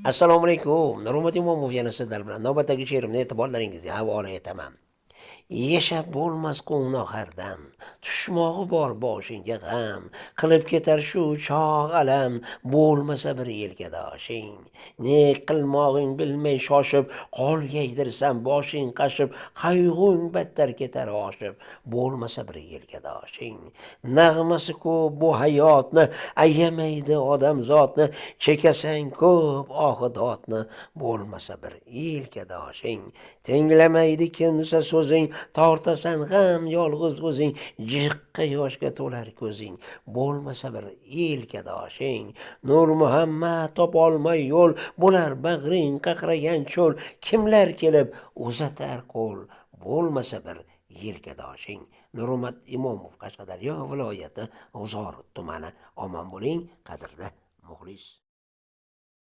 Assalomu alaykum. Nurmat Imomov yana sizlar bilan navbatdagi she'rimni e'tiborlaringizga havola etaman. Yashab bo'lmas quvnoq har dam, tushmog'i bor boshingga g'am, qilib ketar shu chog' alam, bo'lmasa bir yelkadoshing. Ne qilmog'ing bilmay shoshib, qolgaydirsan boshing qashib, qayg'ung battar ketar oshib, bo'lmasa bir yelkadoshing. Nag'masi ko'p bu hayotni, ayamaydi odamzodni, chekasan ko'p ohi dodni, bo'lmasa bir yelkadoshing. Tinglamaydi kimsa so'zing, tortasan g'am yolg'iz o'zing, jiqqa yoshga to'lar ko'zing, bo'lmasa bir yelkadoshing. Nur Muhammad topolmay yo'l, bo'lar bag'ring qaqragan cho'l, kimlar kelib uzatar qo'l, bo'lmasa bir yelkadoshing. Nurmat Imomov, Qashqadaryo viloyati, G'uzor tumani. Omon bo'ling, qadrli muxlis.